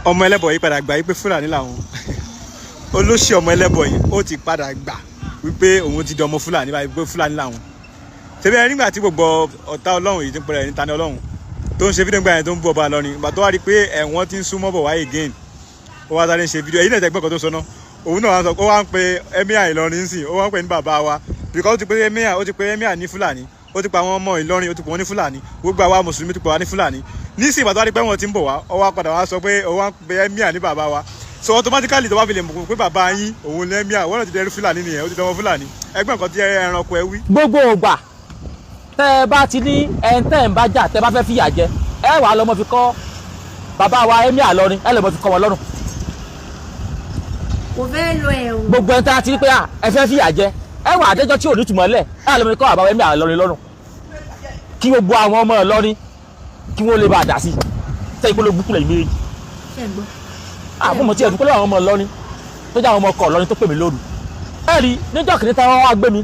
Ọmọ ẹlẹ́bọ̀ yìí padà gbà wípé Fúlàní làwọn. Olóṣì ọmọ ẹlẹ́bọ̀ yìí, ó ti padà gbà wípé òun ti di ọmọ Fúlàní báyìí, pé Fúlàní làwọn. Ṣebí ẹ nígbà tí gbogbo ọ̀tá Ọlọ́run yìí ti ń pẹ̀lẹ́ ní Tani Ọlọ́run tó ń ṣe fídíò gbà yẹn, tó ń bú ọba lọ́rin, ìgbà tó wá rí i pé ẹ̀wọ̀n ti ń súnmọ́ bọ̀ wáyé again, ó wá sáré ń ṣe fídíò. Èyí náà tẹ́gbọ́n kan tó sọ náà, òun náà wá sọ, ó wá ń pe emir Ìlọrin sí, ó wá ń pe ní bàbá wa, because ó ti pe emir, ó ti pe emir ní Fúlàní, ó ti pa àwọn ọmọ Ìlọrin, ó ti pè wọ́n ní Fúlàní, gbogbo àwa mùsùlùmí ti pè wá ní Fúlàní. Nísìnyí, ìgbà tó wá rí pé wọ́n ti ń bọ̀ wá, ó wá padà wá sọ pé ó wá ń pe emir ní bàbá wa. So automatically, tó bá fi lè mọ̀ pé bàbá yín òun ní emir, wọ́n náà ti dẹrú Fúlàní nìyẹn, ó ti dọmọ Fúlàní. Ẹgbẹ́ nǹkan tí ẹranko ẹ wí. Gbogbo ògbà tẹ́ ẹ bá ti ní ẹn tẹ́ ẹ ń bá jà, tẹ́ ẹ bá fẹ́ fìyà jẹ, ẹ wàá lọ́mọ fi kọ́ bàbá wa emir Ìlọrin, ẹ lọ́mọ fi kọ́ wọn lọ́rùn. Kò fẹ́ lọ ẹ̀wọ̀n. Gbogbo ẹni tá a ti rí pé ẹ fẹ́ fìyà jẹ, ẹ wà àdéjọ́ tí ò ní túmọ̀ lẹ̀, ẹ wà lọ́mọ fi kọ́ bàbá wa emir Ìlọrin lọ́rùn, kí gbogbo àwọn ọmọ Ìlọrin kí wọ́n lè bá a dà sí tẹ́ ìpolówó búkú lẹ́yìn méjì. Ṣe ń gbọ́? Àwọn ọmọ tí ẹ dúpẹ́ lọ́wọ́ àwọn ọmọ Ìlọrin tó jẹ́ àwọn ọmọ ọkọ̀ Ìlọrin tó pè mí lóru. Ẹ rí níjọ́ kìíní táwọn wá gbé mi,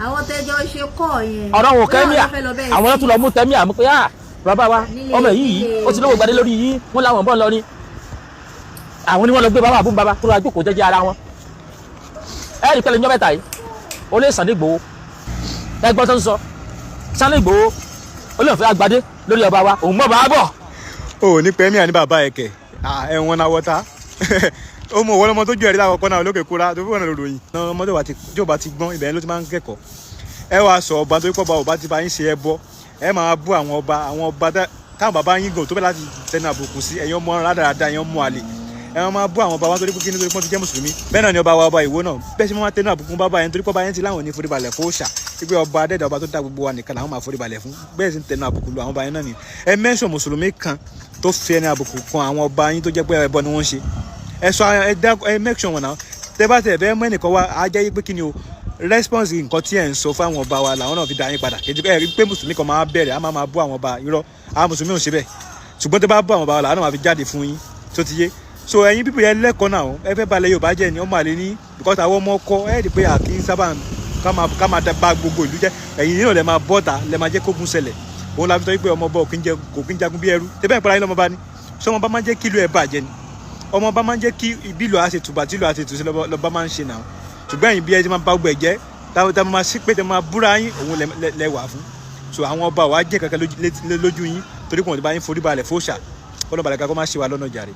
Àwọn tẹjọ ṣe kọ́ yẹn. Ọ̀rọ̀ wọn kẹ́míà, Bóyá wọ́n fẹ́ lọ bẹ́ẹ̀ àwọn sí. tó lọ mú tẹ́míà mú pé ah, bàbá wa, ọmọ yìí ó ti lówó gbadé lórí yìí, wọ́n láwọn bọ́ lọ ní àwọn ni wọ́n lọ gbé bàbá àbúrò bàbá tó lọ jókòó jẹ́jẹ́ ara wọn. Ẹ rí pẹ́lẹ́ níjọ́ mẹ́ta yìí, ó lè Sunday Igboho, ẹ gbọ́ tó ń sọ, Sunday Igboho ó lè fẹ́ agbadé lórí ọba wa, òun mọ̀ bá bọ̀. O ò ní pẹ́ emir ní bàbá ẹ̀ kẹ̀, ẹ̀wọ̀n náà wọ́ta ó mọ òwò ọlọmọ tó ju ẹ̀rí lákọ̀ọ́kọ́ náà lókè kóra tó fún ọ̀nà lòròyìn. Ọmọ tí ò bá ti gbọ́n, ibẹ̀ ló ti máa ń kẹ́kọ̀ọ́. Ẹ wàá sọ ọba tó kọ́ ọba ò bá ti bá yín ṣe ẹbọ, ẹ máa bú àwọn ọba, àwọn ọba táwọn bàbá yín gàn tó bẹ́ẹ̀ láti tẹnu àbùkù sí. Ẹ̀yin ọmọ rádaràda, ẹ̀yin ọmọ àlè, ẹ máa bú àwọn ọba wa torí pé kí ni? Torí pé wọ́n ti jẹ́ mùsùlùmí. Bẹ́ẹ̀ náà ni ọba wa, ọba Ìwó náà, bẹ́ẹ̀ ṣe máa tẹnu àbùkù bàbá yẹn torí pé ọba yẹn ti láwọn ní foríbalẹ̀ fóòṣà, wípé ọba adẹ́dàá, ọba tó dá gbogbo wa nìkan làwọn máa foríbalẹ̀ fún. Bẹ́ẹ̀ sì ń tẹnu àbùkù lu àwọn ọba yẹn náà ni. Ẹ mẹ́sàn mùsùlùmí kan tó fi ẹni àbùkù kan àwọn ọba yín tó jẹ́ pé ẹbọ ni wọ́n ń ṣe. Ẹ sọ, ẹ dá, ẹ mẹ́sàn wọn náà. Tẹ bá tẹ bẹ́ẹ̀ mọ́ ẹnìkan wá, á jẹ́ pé kí ni o response nǹkan tí ẹ̀ ń sọ fáwọn ọba wa làwọn náà fi dá yín padà. Kejì ẹ rí pé mùsùlùmí kan máa bẹ̀rẹ̀, á máa máa bú àwọn ọba. Irọ́, àwọn mùsùlùmí ò ṣe bẹ́ẹ̀, ṣùgbọ́n tẹ bá bú àwọn ọba wa làwọn náà máa fi jáde fún yín. Tó ti yé? So ẹ̀yin pípọ̀ yẹn lẹ́kọ̀ọ́ náà, ẹ fẹ́ balẹ̀ Yorùbá jẹ́ ni ọmọ àlè ní, because àwọn ọmọ ọkọ ẹ rí i pé àkí sábà ká máa ba gbogbo ìlú jẹ́. Ẹ̀yin yìí náà lẹ máa bọ́ta, lẹ máa jẹ́ kógun ṣẹlẹ̀. Òun la fi sọ wípé ọmọ ọba kò kí ń jagun bí ẹrú. Tẹ́bẹ̀ ìpara yín lọ́mọ bá ní sọ, ọmọ bá máa ń jẹ́ kí ìlú ẹ̀ bàjẹ́ ni? Ọmọ bá máa ń jẹ́ kí ìbílò àṣẹ tùbà tí ìlú àṣẹ tùsí lọ́ba máa ń ṣe náà. Ṣùgbọ́n ẹ̀yin bí ẹ ti máa bá gbogbo ẹ̀ jẹ́, táwọn máa sí pé tẹ máa búra yín, òun lẹ wà fún. So àwọn ọba wa jẹ́ kankan lójú yín torí kò wọ́n ti bá yín forí balẹ̀ fóòṣà. Kọ́lọ́ balẹ̀ kakọ́ máa ṣe wa lọ́nà jàre.